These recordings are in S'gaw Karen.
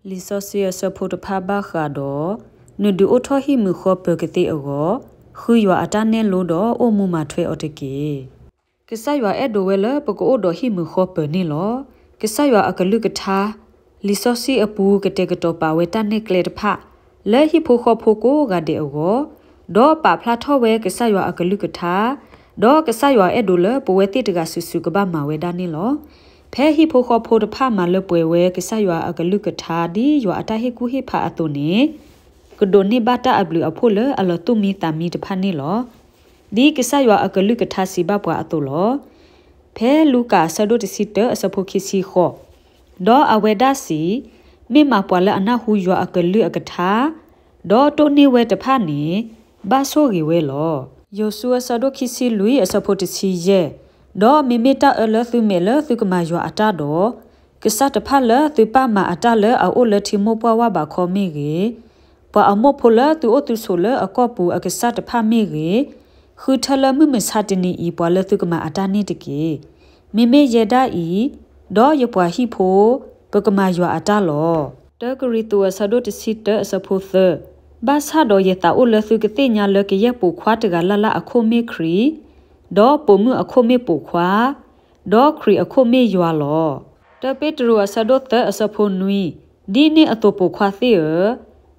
လံာ်စီဆှံအဆၢဖိတဖၣ်ဘၣ်ဃးဒီး နဒုးအိၣ်ထီၣ်ဟံၣ်မုာ်ဃီပၢၤကသ့အဂီၢ်, ဃုယွၤအတၢ်နဲၣ်လိဒီးအိၣ်မူမၤထွဲအီၤတက့ၢ်. ကစၢ်ယွၤအဲၣ်ဒိးဝဲလၢပကအိၣ်ဒီးဟံၣ်မုာ်ဃီပၢၤန့ၣ်လီၤ. ကစၢ်ယွၤအကလုၢ်ကထါ လံာ်စီဆှံအပူၤကတဲာ်ကတီၤပာ်ဝဲတၢ်နဲၣ်ကျဲတဖၣ် လၢဟံၣ်ဖိဃီဖိကိးဂၤဒဲးအဂီၢ်, ဒီးပာ်ဖျါထီၣ်ဝဲကစၢ်ယွၤအကလုၢ်ကထါ, ဒီးကစၢ်ယွၤအဲၣ်ဒိးလၢပဝဲသ့ၣ်တဂၤစုာ်စုာ်ကဘၣ်မၤဝဲဒၣ်န့ၣ်လီၤ. ဖဲဟံၣ်ဖိဃီဖိတဖၣ်မၤလၢပှဲၤဝဲကစၢ်ယွၤအကလုၢ်ကထါ ဒ်ယွၤအတၢ်ဟ့ၣ်ကူၣ်ဟ့ၣ်ဖးအသိးန့ၣ်, ကဒိးန့ၢ်ဘၣ်တၢ်အဘျုးအဖှိၣ်လၢအလီၤသူၣ်မံသးမံတဖၣ်န့ၣ်လီၤ. ဒ်ကစၢ်ယွၤအကလုၢ်ကထါစံးဘၣ်ပှၤအသိးလီၤ. ဖဲလူၤကၣ်အဆၢဒိၣ်တဆံတၢအဆၢဖိခံဆံဃိး, ဒီးအဝဲဒၣ်စံး, မ့ၢ်မးပှၤလၢအနၢ်ဟူယွၤအကလုၢ်အကထါ, ဒီးတိၢ်န့ၢ်ဝဲတဖၣ်န့ၣ်, ဘၣ်ဆိၣ်ဂ့ၤဝဲလီၤ. ယိၤၡူအဆၢဒိၣ်ခံဆံလွံၢ်အဆၢဖိတဆံယဲၢ်, ဒီးမ့မ့ၢ်တၢ်အၢလၢသုမဲာ်လၢသုကမၤယွၤအတၢ်ဒီး, ကစၢ်တဖၣ်လၢသုပၢ်မၤအတၢ်လၢအအိၣ်လၢထံမိၢ်ပှၢ်ဝၣ်ဘးခီမ့ၢ်ဂ့ၤ, ပှၤအမိၢ်ဖိလၢသုအိၣ်သုဆိးလၢအကီၢ်ပူၤအကစၢ်တဖၣ်မ့ၢ်ဂ့ၤ, ဃုထၢလၢမုၢ်မဆါတနံၤအံၤပှၤလၢသုကမၤအတၢ်န့ၣ်တက့ၢ်. မ့မ့ၢ်ယဲဒၣ်အံၤ, ဒီးယပှၤဟံၣ်ဖိ, ပကမၤယွၤအတၢ်လီၤ. တၢကရံၣ်သူးအဆၢဒိၣ်တဆံတၢအဆၢဖိသၢ, ဘၣ်ဆၣ်ဒီးယသးအိၣ်လၢသုကသ့ၣ်ညါလၢကယဲၢ်ပိာ်ခွါတဂၤလၢ်လၢ်အခိၣ်မ့ၢ်ခရံာ်, ဒီးပိာ်မုၣ်အခိၣ်မ့ၢ်ပိာ်ခွါ, ဒီးခရံာ်အခိၣ်မ့ၢ်ယွၤလီၤ. တၢပ့းတရူးအဆၢဒိၣ်သၢအဆၢဖိနွံ, ဒ်န့ၣ်အသိးပိာ်ခွါသ့ၣ်ဧၢ, ဒ်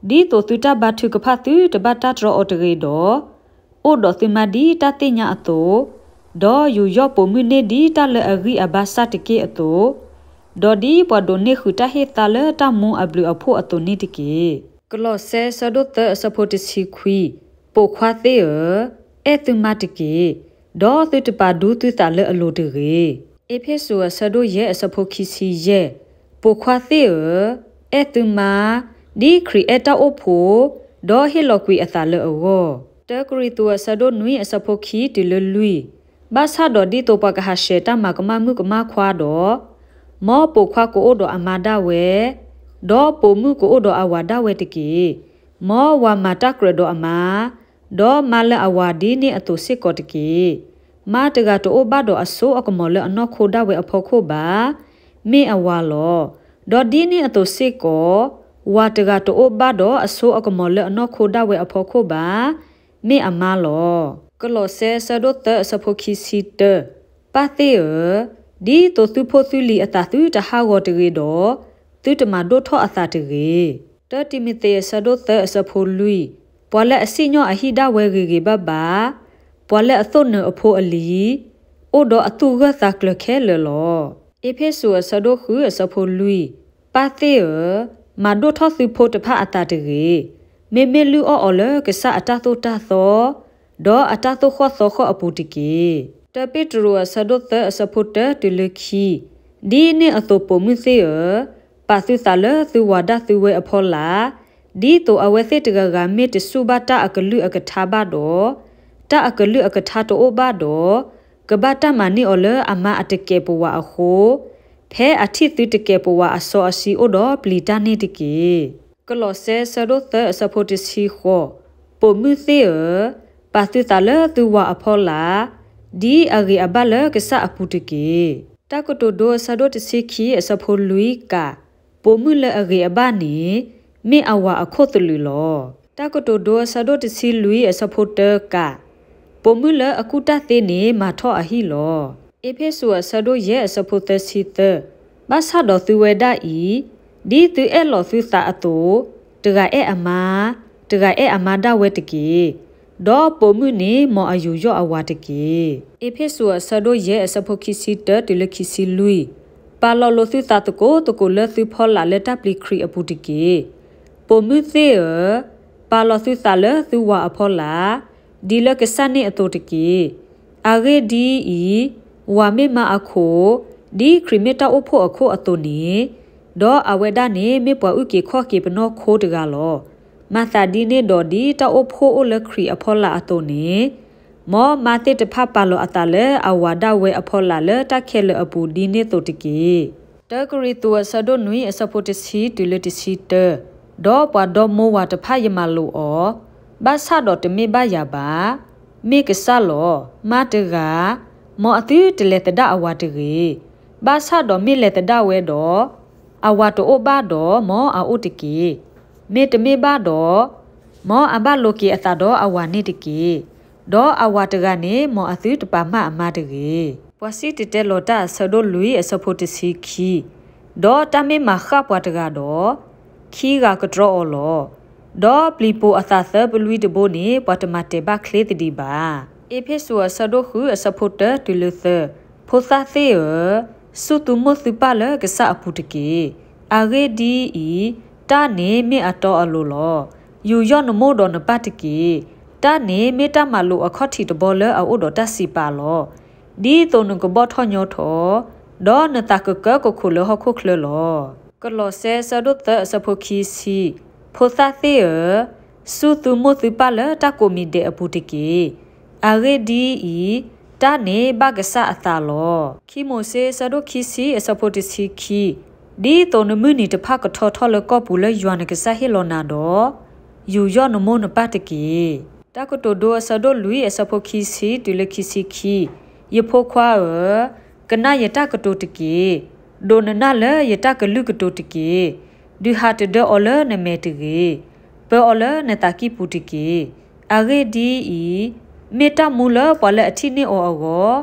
သိးသုတၢ်ဘါထုကဖၣ်သုတဘၣ်တၢ်တြီအီၤတဂ့ၤဒီး, အိၣ်ဒီးသုမါဒ်တၢ်သ့ၣ်ညါအသိး, ဒီးယူးယီၣ်ပိာ်မုၣ်န့ၢ်ဒ်တၢ်လၢအဂံၢ်အဘါစၢ်တက့ၢ်အသိး, ဒီးဒ်ပှၤဒိးန့ၢ်ဃုာ်တၢ်ဟ့ၣ်သါလၢတၢ်မူအဘျုးအဖှိၣ်အသိးန့ၣ်တက့ၢ်. ကလီးစဲအဆၢဒိၣ်သၢအဆၢဖိတဆံခွံ, ပိာ်ခွါသ့ၣ်ဧၢ, အဲၣ်သုမါတက့ၢ်, ဒီးသုတပာ်ဒူသုသးလၢအလိၤတဂ့ၤ. အ့းဖ့းစူးအဆၢဒိၣ်ယဲၢ်အဆၢဖိခံဆံယဲၢ်, ပိာ်ခွါသ့ၣ်ဧၢ, အဲၣ်သုမါ, ဒ်ခရံာ်အဲၣ်တၢ်အိၣ်ဖှိၣ်, ဒီးဟ့ၣ်လီၤကွံာ်အသးလၢအဂီၢ်. တၢကရံၣ်သူးအဆၢဒိၣ်နွံအဆၢဖိခံတုၤလၢလွံၢ်, ဘၣ်ဆၣ်ဒီးဒ်သိးပှၤကဟးဆှဲးတၢ်မၤကမၣ်မုၣ်ကမၣ်ခွါဒီး, မ်ပိာ်ခွါကအိၣ်ဒီးအမါဒၣ်ဝဲ, ဒီးပိာ်မုၣ်ကအိၣ်ဒီးအဝၤဒၣ်ဝဲတက့ၢ်. မ်ဝၤမၤတၢ်ကြၢးဒီးအမါ, ဒီးမါလၢအဝၤဒ်န့ၣ်အသိးစ့ၢ်ကီးတက့ၢ်. မါတဂၤတအိၣ်ဘၣ်ဒီးအစိအကမီၤလၢအနီၢ်ခိဒၣ်ဝဲအဖီခိၣ်ဘၣ်, မ့ၢ်အဝၤလီၤ. ဒီးဒ်န့ၣ်အသိးစ့ၢ်ကီး, ဝၤတဂၤတအိၣ်ဘၣ်ဒီးအစိအကမီၤလၢအနီၢ်ခိဒၣ်ဝဲအဖီခိၣ်ဘၣ်, မ့ၢ်အမါလီၤ. ကလီးစဲအဆၢဒိၣ်သၢအဆၢဖိခံဆံတၢ, ပၢ်သ့ၣ်ဧၢ, ဒ်သိးသုဖိသုလံၤအသးသုတဟးဂီၤတဂ့ၤဒီး, သုတမၤဒိၣ်ထီၣ်အသးတဂ့ၤ. တၢတံၤမသ့းအဆၢဒိၣ်သၢအဆၢဖိလွံၢ်, ပှၤလၢအစံၣ်ညီၣ်အဟံၣ်ဒၣ်ဝဲဂ့ၤဂ့ၤဘၣ်ဘၣ်, ပှၤလၢအသိၣ်နၢၤအဖိအလံၤ, အိၣ်ဒီးအသူၣ်ဂၢၢ်သးကျၢၤခဲလၢာ်လီၤ. အ့းဖ့းစူးအဆၢဒိၣ်ဃုအဆၢဖိလွံၢ်, ပၢ်သ့ၣ်ဧၢ, မၤဒိၣ်ထီၣ်သုဖိတဖၣ်အသးတဂ့ၤ. မ့မ့ၢ်လုၢ်အီၣ်အီၤလၢကစၢ်အတၢ်သိၣ်တၢ်သီ, ဒီးအတၢ်သိၣ်ဃီၣ်သီဃီၣ်အပူၤတက့ၢ်. တၢပ့းတရူးအဆၢဒိၣ်သၢအဆၢဖိတၢတုၤလၢခံ, ဒ်န့ၣ်အသိးပိာ်မုၣ်သ့ၣ်ဧၢ, ပာ်သုသးလၢသုဝၤဒၣ်သုဝဲအဖီလာ်, ဒ်သိးအဝဲသ့ၣ်တဂၤဂၤမ့ၢ်တစူၢ်ဘၣ်တၢ်အကလုၢ်အကထါဘၣ်ဒီး, တၢ်အကလုၢ်အကထါတအိၣ်ဘၣ်ဒီး, ကဘၣ်တၢ်မၤန့ၢ်အီၤလၢအမါအတကဲာ်ပဝးအဃိ, ဖဲအထံၣ်သုတကဲာ်ပဝးအစီအဆှံအိၣ်ဒီးပျံၤတၢ်န့ၣ်တက့ၢ်. ကလီးစဲဆၢဒိၣ်သၢအဆၢဖိတဆံဃိး, ပိာ်မုၣ်သ့ၣ်ဧၢ, ပာ်သုသးလၢသုဝၤအဖီလာ်, ဒ်အဂ့ၤအဘၣ်လၢကစၢ်အပူၤတက့ၢ်. တၢ်ကတိၤဒိအဆၢဒိၣ်တဆံခံအဆၢဖိလွံၢ်ကး, ပိာ်မုၣ်လၢအဂ့ၤအဘၣ်န့ၣ်, မ့ၢ်အဝၤအခိၣ်သလုးလီၤ. တၢ်ကတိၤဒိအဆၢဒိၣ်တဆံလွံၢ်အဆၢဖိတၢကး, ပိာ်မုၣ်လၢအကူၣ်တၢ်သ့န့ၣ်မၤထီၣ်အဟံၣ်လီၤ. အ့းဖ့းစူးအဆၢဒိၣ်ယဲၢ်အဆၢဖိသၢဆံသၢ, ဘၣ်ဆၣ်ဒီးသုဝဲဒၣ်အံၤ, ဒ်သုအဲၣ်လီၤသုသးအသိး, တဂၤအဲၣ်အမါ, တဂၤအဲၣ်အမါဒၣ်ဝဲတက့ၢ်. ဒီးပိာ်မုၣ်န့ၣ်မ်အယူးယီၣ်အဝၤတက့ၢ်. အ့းဖ့းစူးအဆၢဒိၣ်ယဲၢ်အဆၢဖိခံဆံတၢတုၤလၢခံဆံလွံၢ်, ပာ်လီၤလိာ်သုသးသကိးသကိးလၢသုဖီလာ်လၢတၢ်ပျံၤခရံာ်အပူၤတက့ၢ်. ပိာ်မုၣ်သ့ၣ်ဧၢ, ပာ်လီၤသုသးလၢသုဝၤအဖီလာ်, ဒ်လၢကစၢ်န့ၣ်အသိးတက့ၢ်. အဂ့ၢ်ဒ်အံၤ, ဝၤမ့ၢ်မါအခိၣ်, ဒ်ခရံာ်မ့ၢ်တၢ်အိၣ်ဖှိၣ်အခိၣ်အသိးန့ၣ်, ဒီးအဝဲဒၣ်န့ၣ်မ့ၢ်ပှၤအုၣ်က့ၤခီၣ်က့ၤပနီၢ်ခိတဂၤလီၤ. မၤသးဒ်န့ၣ်ဒီးဒ်တၢ်အိၣ်ဖှိၣ်အိၣ်လၢခရံာ်အဖီလာ်အသိးန့ၣ်, မ်မါသ့ၣ်တဖၣ်ပာ်လီၤအသးလၢအဝၤဒၣ်ဝဲအဖီလာ်လၢတၢ်ခဲလၢာ်အပူၤဒ်န့ၣ်သိးတက့ၢ်. တၢကရံၣ်သူးအဆၢဒိၣ်နွံအဆၢဖိတဆံတုၤလၢတဆံတၢ, ဒီးပှၤဒီမိၢ်ဝၤတဖၣ်ယမၤလိာ်အီၤ, ဘၣ်ဆၣ်ဒီးတမ့ၢ်ဘၣ်ယၤဘၣ်, မ့ၢ်ကစၢ်လီၤ. မါတဂၤ, မ်အသုတလဲၤသဒၣ်အဝၤတဂ့ၤ. ဘၣ်ဆၣ်ဒီးမ့ၢ်လဲၤသဒၣ်ဝဲဒီး, အဝၤတအိၣ်ဘၣ်ဒီး မ်အအိၣ်တက့ၢ်. မ့တမ့ၢ်ဘၣ်ဒီး, မ်အဘၣ်လိးက့ၤအသးဒီးအဝၤန့ၣ်တက့ၢ်. ဒီးအဝၤတဂၤန့ၣ် မ်အသုတပာ်မၢ်အမါတဂ့ၤ. ပှၤစံၣ်တဲၤတဲလီၤတၢ်အဆၢဒိၣ်လွံၢ်အဆၢဖိတဆံခံ, ဒီးတၢ်မ့ၢ်မၤဃၣ်ပှၤတဂၤဒီး, ခံဂၤကတြီအီၤလီၤ. ဒီးပျံၤပိာ်အသးသၢပလွံတဘိန့ၣ် ပှၤတမၤတဲာ်ဘၣ်ချ့သဒံးဘၣ်. အ့းဖ့းစူးအဆၢဒိၣ်ဃုအဆၢဖိတၢတုၤလၢသၢ, ဖိသၣ်သ့ၣ်ဧၢ, စူၢ်သုမိၢ်သုပၢ်လၢကစၢ်အပူၤတက့ၢ်. အဂ့ၢ်ဒ်အံၤ, တၢ်န့ၣ်မ့ၢ်အတီအလိၤလီၤ. ယူးယီၣ်နမိၢ်ဒီးနပၢ်တက့ၢ်. တၢ်န့ၣ်မ့ၢ်တၢ်မၤလိာ်အခီၣ်ထံးတဘီလၢအအိၣ်ဒီးတၢ်စံးပာ်လီၤ. ဒ်သိးနကဘီၣ်ထီၣ်ညီထီၣ်, ဒီးနသးကကၢကခိၣ်လၢဟီၣ်ခိၣ်ချၢလီၤ. ကလီးစဲအဆၢဒိၣ်သၢအဆၢဖိခံဆံ, ဖိသၣ်သ့ၣ်ဧၢ, စူၢ်သုမိၢ်သုပၢ်လၢတၢ်ကိးမံၤဒဲးအပူၤတက့ၢ်. အဂ့ၢ်ဒ်အံၤ, တၢ်န့ၣ်ဘၣ်ကစၢ်အသးလီၤ. ခံမိၤၡ့အဆၢဒိၣ်ခံဆံအဆၢဖိတဆံခံ, ဒ်သိးနမုၢ်နံၤတဖၣ်ကထီထီၣ်လၢကီၢ်ပူၤလၢယွၤနကစၢ်ဟ့ၣ်လီၤနၤဒီး, ယူးယီၣ်နမိၢ်နပၢ်တက့ၢ်. တၢ်ကတိၤဒိအဆၢဒိၣ်လွံၢ်အဆၢဖိခံဆံတုၤလၢခံဆံခံ, ယဖိခွါဧၢ, ကနၣ်ယတၢ်ကတိၤတက့ၢ်. ဒိးနနၢ်လၢယတၢ်ကလုၢ်ကတိၤတက့ၢ်. ဒုးဟးတဒၢအီၤလၢနမဲာ်တဂ့ၤ. ပၢအီၤလၢနသးကံၢ်ပူၤတက့ၢ်. အဂ့ၢ်ဒ်အံၤ, မ့ၢ်တၢ်မူလၢပှၤလၢအထံၣ်န့ၢ်အီၤအဂီၢ်,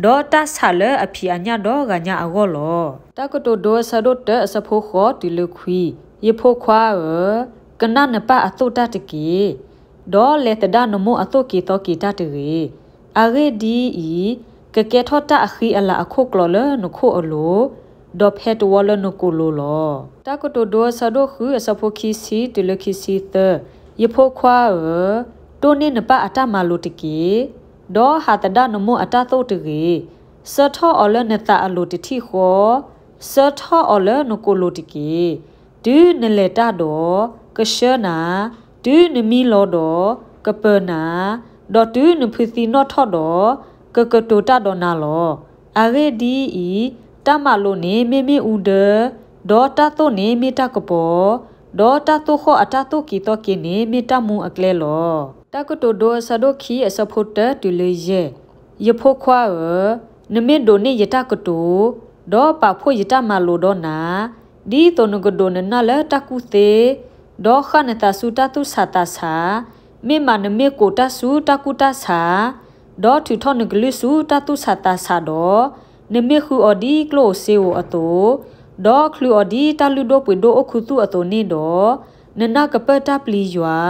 ဒီးတၢ်ဆးလၢအဖံးအညၣ်ဒီဂၤညါအဂီၢ်လီၤ. တၢ်ကတိၤဒိအဆၢဒိၣ်တၢအဆၢဖိဃိးတုၤလၢခွံ, ယဖိခွါဧၢ, ကနၣ်နပၢ်အသိၣ်တၢ်တက့ၢ်. ဒီးလဲၤသဒၣ်နမိၢ်အသိၣ်က့ၤသီက့ၤတၢ်တဂ့ၤ. အဂ့ၢ်ဒ်အံၤ, ကကဲထီၣ်တၢ်အဃံအလၤအခိၣ်ကျိးလၢနခိၣ်အလိၤ, ဒီးဖဲတဝီလၢနကိာ်လိၤလီၤ. တၢ်ကတိၤဒိအဆၢဒိၣ်ဃုအဆၢဖိခံဆံတုၤလၢခံဆံသၢ, ယဖိခွါဧၢ, တိၢ်န့ၢ်နပၢ်အတၢ်မၤလိာ်တက့ၢ်. ဒီးဟးသဒၣ်နမိၢ်အတၢ်သိၣ်တဂ့ၤ. ဆၢထီၣ်အီၤလၢနသးအလိၤတထံၣ်ဃီ, ဆၢထီၣ်အီၤလၢနကိာ်လိၤတက့ၢ်. တုၤနလဲၤတၢ်ဒီး, ကဆှၢနၤ, တုၤနမံလီၤဒီး, ကပၢၤနၤ, ဒီးတုၤနဖုးသံနီၣ်ထီၣ်ဒီး, ကကတိၤတၢ်ဒီးနၤလီၤ. အဂ့ၢ်ဒ်အံၤ, တၢ်မၤလိာ်န့ၣ်မ့မ့ၢ်အူဒၢ, ဒီးတၢ်သိၣ်န့ၣ်မ့ၢ်တၢ်ကပီၤ, ဒီးတၢ်သိၣ်ဃီၣ်အတၢ်သိၣ်က့ၤသီက့ၤန့ၣ်မ့ၢ်တၢ်မူအကျဲလီၤ. တၢ်ကတိၤဒိအဆၢဒိၣ်ခံအဆၢဖိတၢတုၤလၢယဲၢ်, ယဖိခွါဧၢ, နမ့ၢ်ဒိးန့ၢ်ယတၢ်ကတိၤ, ဒီးပာ်ဖှိၣ်ယတၢ်မၤလိာ်ဒီးနၤ, ဒ်သိးနကဒိးနနၢ်လၢတၢ်ကူၣ်သ့, ဒီးဃၣ်နသးဆူတၢ်သူၣ်ဆးသးဆး, မ့ၢ်မးနမ့ၢ်ကိးတၢ်ဆူတၢ်ကူၣ်တၢ်ဆး, ဒီးထုးထီၣ်နကလုၢ်ဆူတၢ်သူၣ်ဆးသးဆးဒီး, နမ့ၢ်ဃုအီၤဒ်ကျိၣ်ဧိၤစ့ဧိၤအသိး, ဒီးချုးအီၤဒ်တၢ်လုၢ်ဒိၣ်ပှ့ၤဒိၣ်အိၣ်ခူသူၣ်အသိးန့ၣ်ဒီး, နနၢ်ကပၢၢ်တၢ်ပျံၤယွၤ,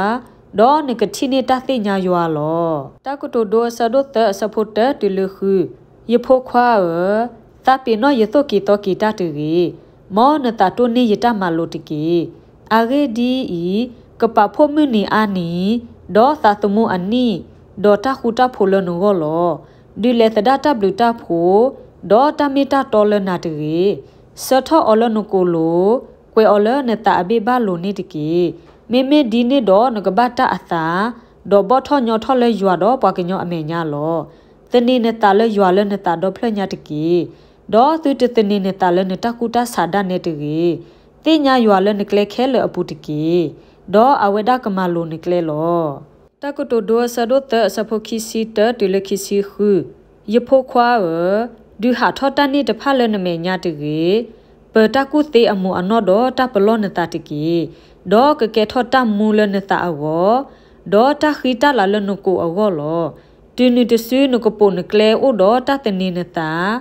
ဒီးနကထံၣ်န့ၢ်တၢ်သ့ၣ်ညါယွၤလီၤ. တၢ်ကတိၤဒိအဆၢဒိၣ်သၢအဆၢဖိတၢတုၤလၢဃု, ယဖိခွါဧၢ, သးပ့ၤနီၣ်ယသိၣ်က့ၤသီက့ၤတၢ်တဂ့ၤ. မ်နသးတိၢ်န့ၢ်ယတၢ်မၤလိာ်တက့ၢ်. အဂ့ၢ်ဒ်အံၤ, ကပာ်ဖှိၣ်မုၢ်နံၤအါနံၤ, ဒီးသးသမူအနံၣ်, ဒီးတၢ်ဃူတၢ်ဖိးလၢနဂီၢ်လီၤ. ဒုးလဲၤသဒၣ်တၢ်ဘျုးတၢ်ဖှိၣ်, ဒီးတၢ်မ့ၢ်တၢ်တီလၢနၤတဂ့ၤ. ဆၢထီၣ်အီၤလၢနကိာ်လိၤ, ကွဲးအီၤလၢနသးအဘ့ၣ်ဘၣ်လိၤန့ၣ်တက့ၢ်. မ့မ့ၢ်ဒ်န့ၣ်ဒီးနကဘၣ်တၢ်အသး, ဒီးဘီၣ်ထီၣ်ညီထီၣ်လၢယွၤဒီးပှၤကညီအမဲာ်ညါလီၤ. သန့ၤနသးလၢယွၤလၢနသးဒီဖျၢၣ်ညါတက့ၢ်. ဒီးသုတသန့ၤနသးလၢနတၢ်ကူၣ်တၢ်ဆးဒၣ်နဲတဂ့ၤ. သ့ၣ်ညါယွၤလၢနကျဲခဲလၢာ်အပူၤတက့ၢ်. ဒီးအဝဲဒၣ်ကမၤလိၤနကျဲလီၤ. တၢ်ကတိၤဒိအဆၢဒိၣ်သၢအဆၢဖိခံဆံတၢတုၤလၢခံဆံဃု, ယဖိခွါဧၢ, ဒုးဟးထီၣ်တၢ်န့ၣ်တဖၣ်လၢနမဲာ်ညါတဂ့ၤ. ပၢၤတၢ်ကူၣ်သ့အမူးအနီၢ်ဒီးတၢ်ပလီၢ်နသးတက့ၢ်. ဒီးကကဲထီၣ်တၢ်မူလၢနသးအဂီၢ်, ဒီးတၢ်ဃံတၢ်လၤလၢနကိာ်အဂီၢ်လီၤ. တုၤနုၤတစုနကပိာ်နကျဲအိၣ်ဒီးတၢ်သန့ၤနသး,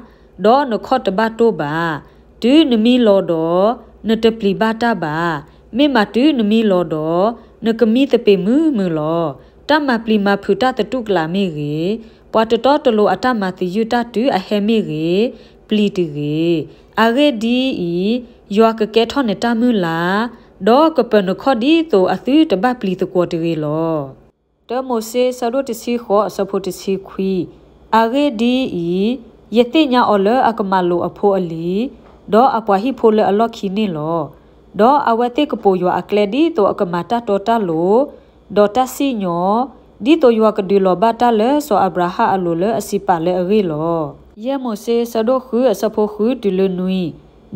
ဒီးနခီၣ်တဘၣ်တိၢ်ဘၣ်. တုၤနမံလီၤဒီး, နတပျံၤဘၣ်တၢ်ဘၣ်. မ့ၢ်မးတုၤနမံလီၤဒီး, နကမံသပ့ၤမုာ်မုာ်လီၤ. တၢ်မၤပျံၤမၤဖုးတၢ်သတူၢ်ကလာ်မ့ၢ်ဂ့ၤ, ပှၤတတီတလိၤအတၢ်မၤသယုၢ်တၢ်တုၤအဟဲမ့ၢ်ဂ့ၤ, ပျံၤတဂ့ၤ. အဂ့ၢ်ဒ်အံၤ, ယွၤကကဲထီၣ်နတၢ်မုၢ်လၢ်, ဒီးကပၢၤနခီၣ်ဒ်သိးအသုတဘၣ်ပျံၤသကွီၤတဂ့ၤလီၤ. တၢမိၤၡ့ဆၢဒိၣ်တဆံဃိးအဆၢဖိတဆံခွံ, အဂ့ၢ်ဒ်အံၤ, ယသ့ၣ်ညါအီၤလၢအကမၤလိာ်အဖိအလံၤ, ဒီးအပှၤဟံၣ်ဖိလၢအလီၢ်ခံန့ၣ်လီၤ. ဒီးအဝဲသ့ၣ်ကပိာ်ယွၤအကျဲဒ်သိးအကမၤတၢ်တီတၢ်လိၤ, ဒီးတၢ်စံၣ်ညီၣ်, ဒ်သိးယွၤကဒုးလီၤဘၣ်တၢ်လၢစီၤအၤဘြၤဟၣ်အလိၤလၢအစံးပာ်လၢအဂ့ၢ်လီၤ. ယဲၢ်မိၤၡ့ဆၢဒိၣ်ဃုအဆၢဖိဃုတုၤလၢနွံ,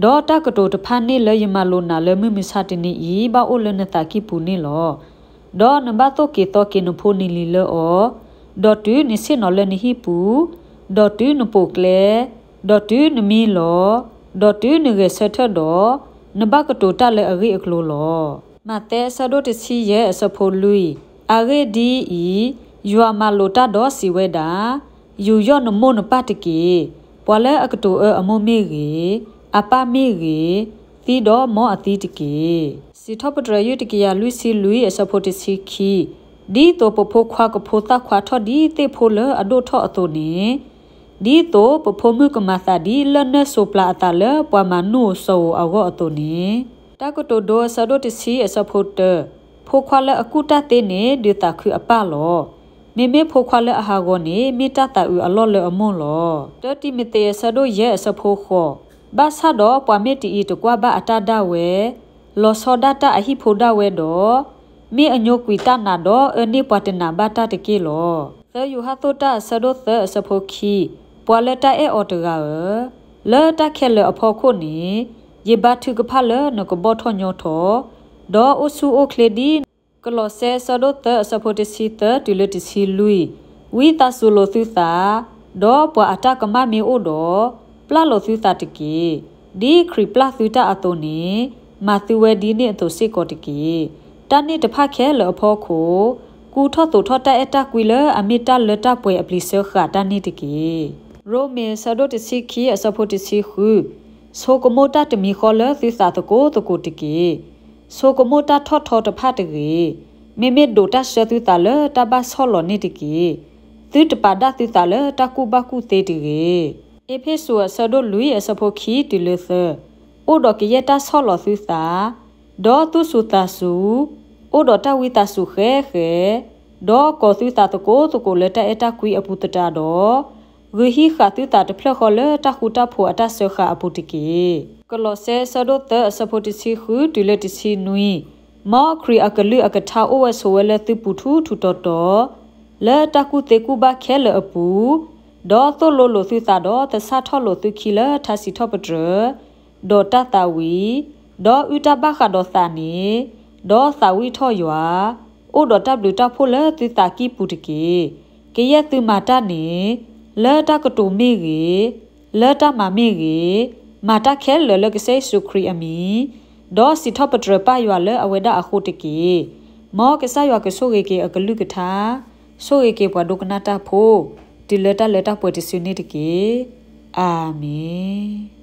ဒီးတၢ်ကတိၤတဖၣ်န့ၣ်လၢယမၤလိာ်နၤလၢမုၢ်မဆါတနံၤအံၤ ဘၣ်အိၣ်လၢနသးကံၢ်ပူၤန့ၣ်လီၤ. ဒီးနဘၣ်သိၣ်က့ၤသီက့ၤနဖိနလံၤလၢအီၤ, ဒီးတုၤနဆ့ၣ်နီၤလၢနဟံၣ်ပူၤ, ဒီးတုၤနပိာ်ကျဲ, ဒီးတုၤနမံလီၤ, ဒီးတုၤနဂဲၤဆၢထၢၣ်ဒီး, နဘၣ်ကတိၤတၢ်လၢအဂ့ၢ်အကျိၤလီၤ. မးသဲအဆၢဒိၣ်တဆံယဲၢ်အဆၢဖိလွံၢ်, အဂ့ၢ်ဒ်အံၤ, ယွၤမၤလိာ်တၢ်ဒီးစံးဝဲဒၣ်, ယူးယီၣ်နမိၢ်နပၢ်တက့ၢ်. ပှၤလၢအကတိၤအၢအမိၢ်မ့ၢ်ဂ့ၤ, အပၢ်မ့ၢ်ဂ့ၤ, သံဒီးမီအသံတက့ၢ်. စံးထီၣ်ပတြၢၤယုၢ်တကယၤလွံၢ်ဆံလွံၢ်အဆၢဖိတဆံခံ, ဒ်သိးပဖိခွါကဖိသၣ်ခွါထီၣ်ဒ်သ့ၣ်ဖိလၢအဒိၣ်ထီၣ်အသိးန့ၣ်, ဒ်သိးပဖိမုၣ်ကမၤသးဒ်လၢၢ်နၢၣ်စိၤပျၤအသးလၢပှၤမၤနူၢ်စိၤအဂီၢ်အသိးန့ၣ်, တၢ်ကတိၤဒိအဆၢဒိၣ်တဆံအဆၢဖိတၢ, ဖိခွါလၢအကူၣ်တၢ်သ့န့ၣ် ဒုးသးခုအပၢ်လီၤ. မ့မ့ၢ်ဖိခွါလၢအဟးဂီၤန့ၣ် မ့ၢ်တၢ်သးအုးအလီၢ်လၢအမိၢ်လီၤ. တၢတံၤမသ့းအဆၢဒိၣ်ယဲၢ်အဆၢဖိဃိး, ဘၣ်ဆၣ်ဒီးပှၤမ့ၢ်တအံၤတကွၢ်ဘၣ်အတၢ်ဒၣ်ဝဲ, လီၤဆီဒၣ်တၢ်အဟံၣ်ဖိဒၣ်ဝဲဒီး, မ့ၢ်အညိကွံာ်တၢ်နာ်ဒီးအၢန့ၢ်ပှၤတနာ်ဘၣ်တၢ်တက့ၢ်လီၤ. သၢယိၤဟၣ်အဆၢဒိၣ်သၢအဆၢဖိခံ, ပှၤလၢတၢ်အဲၣ်အီၤတဂၤဧၢ, လၢတၢ်ခဲလၢာ်အဖီခိၣ်န့ၣ်, ယဘါထုကဖၣ်လၢနကဘီၣ်ထီၣ်ညီထီၣ်, ဒီးအိၣ်ဆူၣ်အိၣ်ချ့ဒ် ကလီးစဲအဆၢဒိၣ်သၢအဆၢဖိတဆံသၢတုၤလၢတဆံလွံၢ်, ဝံသးစူၤလိာ်သုသး, ဒီးပှၤအတၢ်ကမၣ်မ့ၢ်အိၣ်ဒီး, ပျၢ်လိာ်သုသးတက့ၢ်. ဒ်ခရံာ်ပျၢ်သုတၢ်အသိးန့ၣ်, မၤသုဝဲဒ်န့ၣ်အသိးစ့ၢ်ကီးတက့ၢ်. တၢ်န့ၣ်တဖၣ်ခဲလၢာ်အဖီခိၣ်, ကူထီၣ်သိးထီၣ်တၢ်အဲၣ်တၢ်ကွံလၢအမ့ၢ်တၢ်လၢတၢ်ပှဲၤအပျံၤစၢဃာ်တၢ်န့ၣ်တက့ၢ်. ရိမ့ၤအဆၢဒိၣ်တဆံခံအဆၢဖိတဆံဃု, ဆိကမိၣ်တၢ်တမံၤဃီလၢသုသးသကိးသကိးတက့ၢ်. ဆိကမိၣ်တၢ်ထီၣ်ထီတဖၣ်တဂ့ၤ. မ့မ့ၢ်ဒိးတၢ်ဆၢသုသးလၢတၢ်ဘၣ်ဆီၣ်လီၤန့ၣ်တက့ၢ်. သုတပာ်ဒၣ်သုသးလၢတၢ်ကူၣ်ဘၣ်ကူၣ်သ့တဂ့ၤ. အ့းဖ့းစူးအဆၢဒိၣ်လွံၢ်အဆၢဖိခံတုၤလၢသၢ, အိၣ်ဒီးကယဲၢ်တၢ်ဆီၣ်လီၤသုသး, ဒီးသူၣ်စူၤသးစူၤ, အိၣ်ဒီးတၢ်ဝံသးစူၤဃဲးဃဲး, ဒီးကိးသုသးသကိးသကိးလၢတၢ်အဲၣ်တၢ်ကွံအပူၤသတးဒီး, ဂုာ်ဟံးဃာ်သုသးတဖျၢၣ်ဃီလၢတၢ်ဃူတၢ်ဖိးအတၢ်စၢဃာ်အပူၤတက့ၢ်. ကလီးစဲအဆၢဒိၣ်သၢအဆၢဖိတဆံဃုတုၤလၢတဆံနွံ, မ်ခရံာ်အကလုၢ်အကထါအိၣ်ဝဲဆိးဝဲလၢသုပူၤထူထူတီတီ, လၢတၢ်ကူၣ်သ့ကူၣ်ဘၣ်ခဲလၢာ်အပူၤ, ဒီးသိၣ်လိလိာ်သုသးဒီးသဆၣ်ထီၣ်လိာ်သုခံလၢထါစံးထီၣ်ပတြၢၤ, ဒီးတၢ်သးဝံၣ်, ဒီးအုၣ်တၢ်ဘၣ်ဃးဒီးသးန့ၣ်, ဒီးသးဝံၣ်ထီၣ်ယွၤ, အိၣ်ဒီးတၢ်ဘျုးတၢ်ဖှိၣ်လၢသုသးကံၢ်ပူၤတက့ၢ်. ကယဲၢ်သုမၤတၢ်န့ၣ်, လၢတၢ်ကတိၤမ့ၢ်ဂ့ၤ, လၢတၢ်မၤမ့ၢ်ဂ့ၤ, မၤတၢ်ခဲလၢာ်လၢကစၢ်ယ့ၣ်ၡူးခရံာ်အမံၤ, ဒီးစံးထီၣ်ပတြၢၤပၢ်ယွၤလၢအဝဲဒၣ်အဃိတက့ၢ်. မ်ကစၢ်ယွၤကဆိၣ်ဂ့ၤက့ၤအကလုၢ်ကထါ, ဆိၣ်ဂ့ၤက့ၤပှၤဒိကနၣ်တၢ်ဖိ, တုၤလၢတၢ်လၢတၢ်ပှဲၤတစုန့ၣ်တက့ၢ်. အၤမ့ၣ်.